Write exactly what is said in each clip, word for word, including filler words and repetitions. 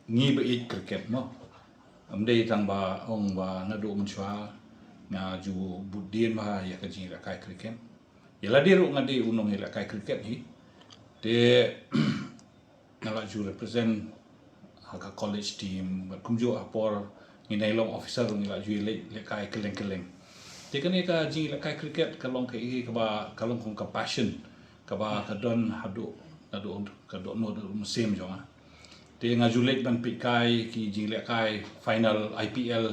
ngi ba ïeit cricket mo. Ym dei tang ba ong ba naduh mynshuwa nga ju bud dien bha ïa ka jingïalehkai cricket. Ïa lade ruh nga dei u nongïalehkai cricket hi. Te nga la ju represent ha ka college team, bad kumjuh ha por ngi nai long officer ngi la ju leh lehkai kylleng kylleng. Te kane ka jingïalehkai cricket ka long kaei kaba ka long kum ka passion kaba ka don haduh, haduh ka dohnud mynsiem jong nga. Te nga ju leit ban peit kai ki jinglehkai final I P L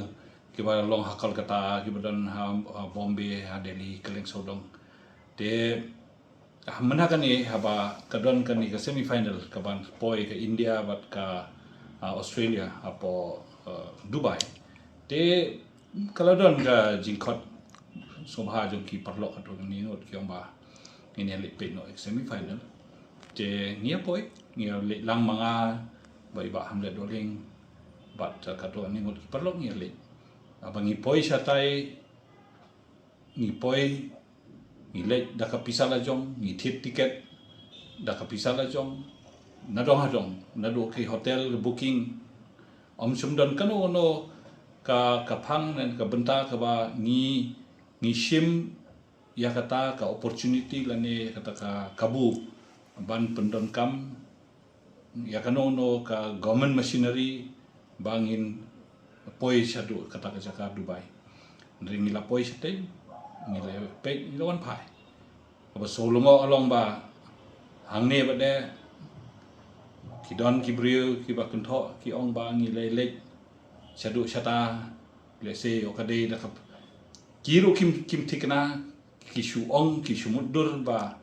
kiba long ha Kolkata, kiba don ha, ha Bombay, ha Delhi, kylleng sawdong. Te ah, mynta kane haba ka don kane ka semi final kaban poi ka India bad ka, ah, Australia hapoh, ah, Dubai. Te ka la don ka jingkhot sngewbha jong ki paralok haduh kane ngut ki ong ba ngin ïa leit peit noh semi final. Te ngi ïa poi, ngi ïa leit lang ma nga bad i Bah Hamlet Dohling bad, ah, katto katne ngut ki paralok ngi ïa leit. Haba ngi poi shatai, ngi poi, ngi leit da ka pisa la jong, ngi thied tiket da ka pisa la jong, nadong hadong, naduh ki hotel booking, ym shym don kano kano ka, ka phang ne ka bynta kaba ngi, ngi shim ïa kata ka opportunity lane kata ka kabu ban pyndonkam ïa kano kano ka government machinery ba ngin poi shaduh kata ka jaka Dubai. Hynrei ngi la poi shatei, ngi la peit, ngi la wan phai. Kaba sngewlyngngoh ka long ba hangne bad de ki don ki briew kiba kynthoh ki ong ba ngi la leit shaduh shata, lehse ïoh ka dei da ka, ki ruh kim, kim thikna, ki shu ong, ki shu mutdur ba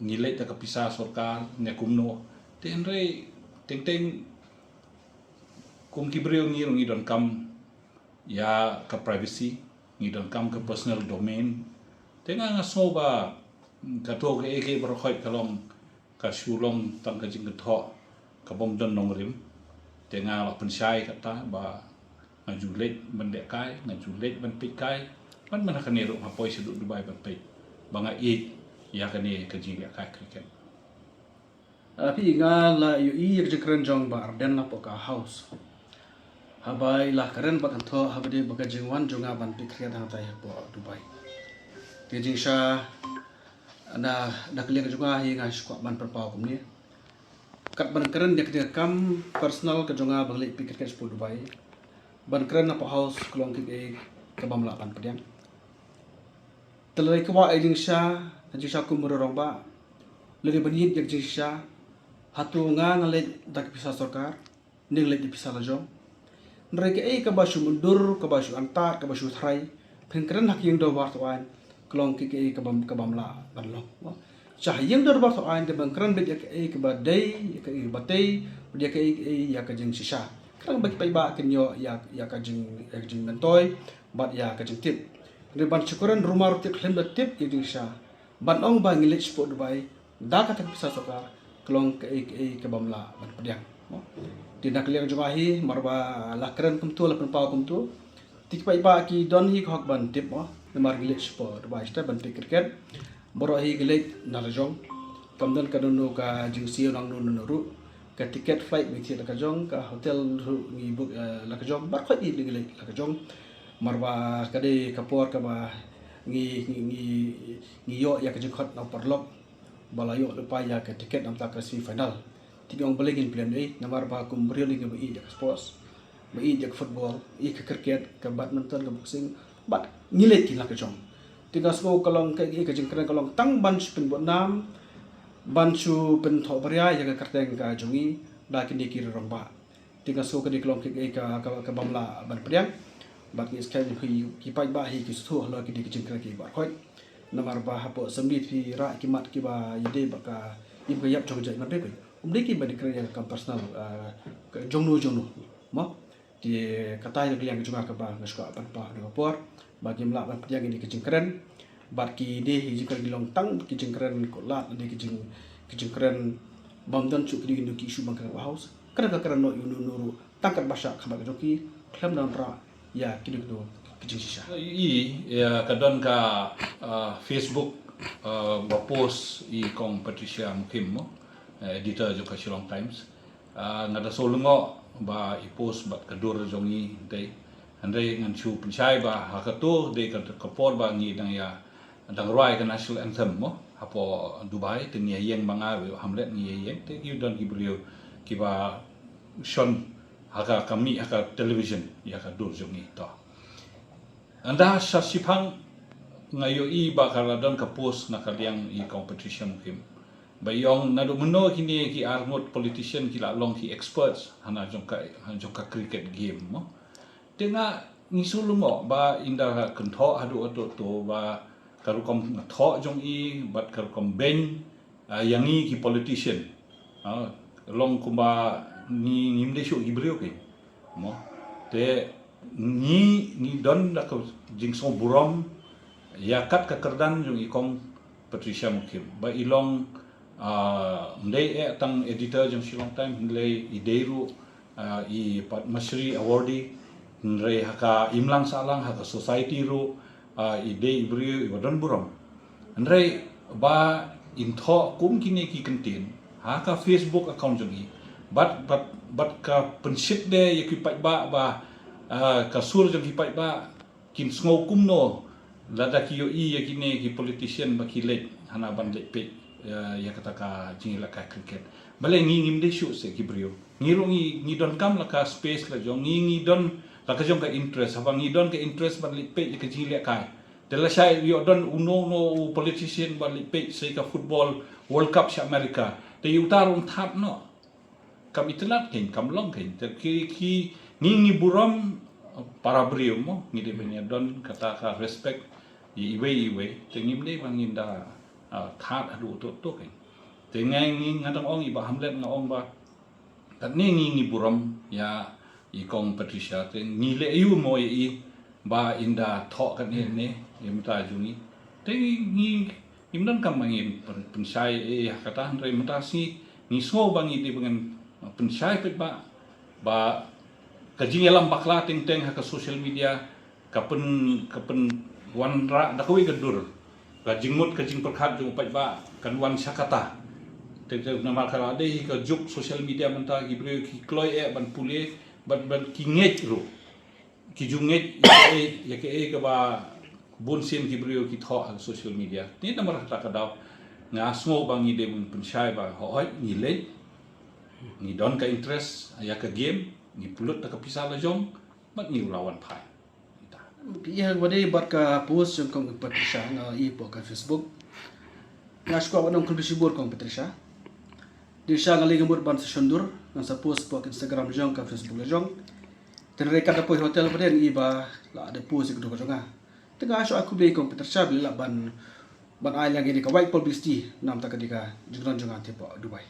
ngi leit da ka pisa sorkar ne kumno. Te hynrei teng teng kum ki briew ngi ruh ngi donkam ïa ka privacy, ngi donkam ka personal domain. Te nga, nga sngew ba kato kaei kaei baroh khoit ka long, ka shu long tang ka jingkynthoh ka bym don nongrim. Te nga la pynshai kata ba nga ju leit ban lehkai, nga ju leit ban peit kai, ban mynta kane ruh nga poi shaduh Dubai ban peit ba nga ïeit ïa kane ka jinglehkai cricket. Ah, phi, nga la ïohi ïa ka jingkren jong Bah Ardent hapoh ka House. Haba i la kren ba kynthoh haba dei ba ka jingwan jong nga ban peit cricket hangtai hapoh Dubai. Te jingshisha na, na ka liang jong nga hi nga shu kwah ban pynpaw kumne. Kat ban kren ïa ka kam personal ka jong nga ban leit peit cricket shapoh Dubai. Ban kren hapoh House ka long kaei kaei ka bym lah ban pdiang. Te lada i kwah ïa ka jingshisha, ka jingshisha kum u rangbah. Lada i ban ïeit ïa ka jingshisha, hato nga nga leit da ka pisa sorkar, ne nga leit da ka pisa la jong. Hynrei kaei kaba shu myndur, kaba shu antad, kaba shu tharai, phin kren ha ka ïing dorbar thawaiñ, ka long kaei kaei ka bym, ka bym lah ban long. Sha ha ïing dorbar thawaiñ te ban kren beit ïa kaei kaba dei, ïa kaei kaba tei, bad ïa kaei kaei ïa ka jingshisha. Khnang ba ki paidbah kin ïoh ïa, ïa ka jing, ïa ka jingmyntoi bad ïa ka jingtip. Hynrei ban shu kren rumar ruh te khlem da tip ïa ka jingshisha. Ban ong ba ngi leit shapoh Dubai da kata ka pisa sorkar, ka long kaei kaei ka bym lah ban pdiang. Te na ka liang jong nga hi, mar ba la kren kumto, la pynpaw kumto, te ki paidbah ki don hi ka hok ban tip mo, namar ngi leit shapoh Dubai shatai ban peit cricket. Baroh hi ngi leit na la jong. Kam don kano kano ka jingsiew nangno nangno ruh. Ka ticket flight ngi thied la ka jong, ka hotel ruh ngi book, eh, la ka jong. Baroh hi ngi leit la ka jong. Mar ba ka dei ka por kaba ngi, ngi, ngi, ngi ïoh ïa ka jingkhot na u paralok ba la ïoh lypa ïa ka ticket na bynta ka semi final. Te ngi ong balei ngin pynlong ei, namar ba kum briew ngi ba ïeit ïa ka sports, ba ïeit ïa ka football, ïeit ka cricket, ka badminton, ka boxing, bad ngi leit ki la ka jong. Te nga sngew ka long ka, ka jingkren ka long tang ban shu pynbud nam, ban shu pynthoh baria ïa ka kyrteng ka jong ngi da kine ki rangbah. Te nga sngew ka dei ka long kaei ka, ka, ka bym lah ban pdiang. Bad ngi skhem hi ki paidbah hi ki sngewthuh halor kine ki jingkren kiba khot. Namar ba hapoh assembly phi rah ki mat kiba ïadei bad ka im ka ïap jong ka jaitbynriew. Ym dei kiba dei kren ïa ka kam personal, ah, ka jongno jongno. Mo? Te kata hi ka liang ka jong nga kaba nga shu kwah ban pynpaw ha kane ka por ba kim lah ban pdiang ïa kine ki jingkren. Bad kine hi jingkren ki long tang ki jingkren ko lad ne ki jing, ki jingkren bym don shuh kine kine ki issue ba nga kren ha House. Kren ka kren noh ïa uno uno ruh tang katba shah khmat ka jong ki khlem da wanrah ïa kine kine ki jingshisha. I, ïa ka don ka, ah, Facebook, ah, ba post i Kong Patricia Mukhim mo, eh, editor jong ka Shillong Times. Ah, nga da shu lyngngoh ba i post bad ka dur jong i te. Hynrei ngan shu pynshai ba ha kato dei ka, ka por ba ngi dang ïa, dang rwai ka national anthem mo, hapoh Dubai, te ngi ïa ïeng ma nga, Hamlet, ngi ïa ïeng, te ki don ki briew kiba shon ha ka, ka mih ha ka television ïa ka dur jong i to. Ynda sa shiphang nga ïohi ba ka la don ka post na ka liang i Kong Patricia Mukhim. Ba i ong naduh mynno kine ki arngut politician ki la long ki experts hana jong ka, hana jong ka cricket game mo. Te nga ngi shu lyngngoh ba ynda kynthoh haduh haduh to ba ka rukom nga thoh jong i bad ka rukom beiñ, ah, ïa ngi ki politician. Ah, long kumba ngi, ngim dei shuh ki briew ki. Mo. Te ngi, ngi don da ka jingsngewburom ïa kat ka kyrdan jong i Kong Patricia Mukhim. Ba i long, ah, ym dei eh tang editor jong Shillong Times, hynrei i dei ruh, ah, i Padma Shri awardee, hynrei ha ka imlang sahlang ha ka society ruh, ah, i dei i briew iba don burom. Hynrei ba in thoh kum kine ki kyntien ha ka Facebook account jong i. Bad, bad, bad ka pynshit de ïa ki paidbah ba, ah, ka sur jong ki paidbah kin sngew kumno lada ki ïohi ïa kine ki politician ba ki leit hana ban leit peit, eh, ïa kata ka jingïalehkai cricket. Balei ngi ngim dei shuh seh ki briew. Ngi ruh ngi, ngi donkam la ka space la jong, ngi, ngi don la ka jong ka interest, haba ngi don ka interest ban leit peit ïa ka jingïalehkai. Te lashai ïoh don uno uno u politician ba leit peit sha ka football World Cup sha America. Te ïa uta ruh ym thad noh. Kam itynnad kein, kam long kein. Te ki, ki, ngi, ngi burom para briew mo, ngi dei ban ïa don kata ka respect ïa iwei iwei. Te ngim dei ba ngin da, ah, thad haduh to to kein. Te nga ngi, nga dang ong i Bah Hamlet, nga ong ba katne ngi, ngi burom ïa i Kong Patricia, te ngi leh aïu mo ïa i ba ynda thoh katne ne ïa mynta jong ngi. Te ngi, ngi, ngim donkam ba ngin pyn-, pynshai eh ha kata, hynrei mynta sngi ngi sngew ba ngi dei ba ngin pynshai peit ba, ba ka jingïalam bakla teng teng ha ka social media ka pyn, ka pynwanrah da kawei ka dur. Ka jingmut ka jingpyrkhat jong u paidbah kan wan sha kata. Te, te namar ka la dei ka juk social media mynta, ki briew ki kloi eh ban pule, ban, ban ki ngeit ruh. Ki ju ngeit ïa kaei, ïa kaei kaba bun sien ki briew ki thoh ha social media. Te namar kata ka daw nga sngew ba ngi dei ban pynshai ba hooid ngi leit, ngi don ka interest ïa ka game, ngi pynlut da ka pisa la jong, bad ngi la wan phai. Ïa kaba dei bad ka post jong Kong Patricia, nga ïohi hapoh ka Facebook. Nga shu kwah ban ong khublei shibun Kong Patricia. Dei sha nga lei nga mut ban sa shon dur, ngan sa post hapoh ka Instagram jong, ka Facebook la jong. Te hynrei katba poi hotel pat nga ïohi ba la da post ïa ka dur ka jong nga. Te nga shu ai khublei Kong Patricia ba la lah ban, ban ai lang ïa kane ka wide publicity namar kane ka jingkren jong nga te hapoh Dubai.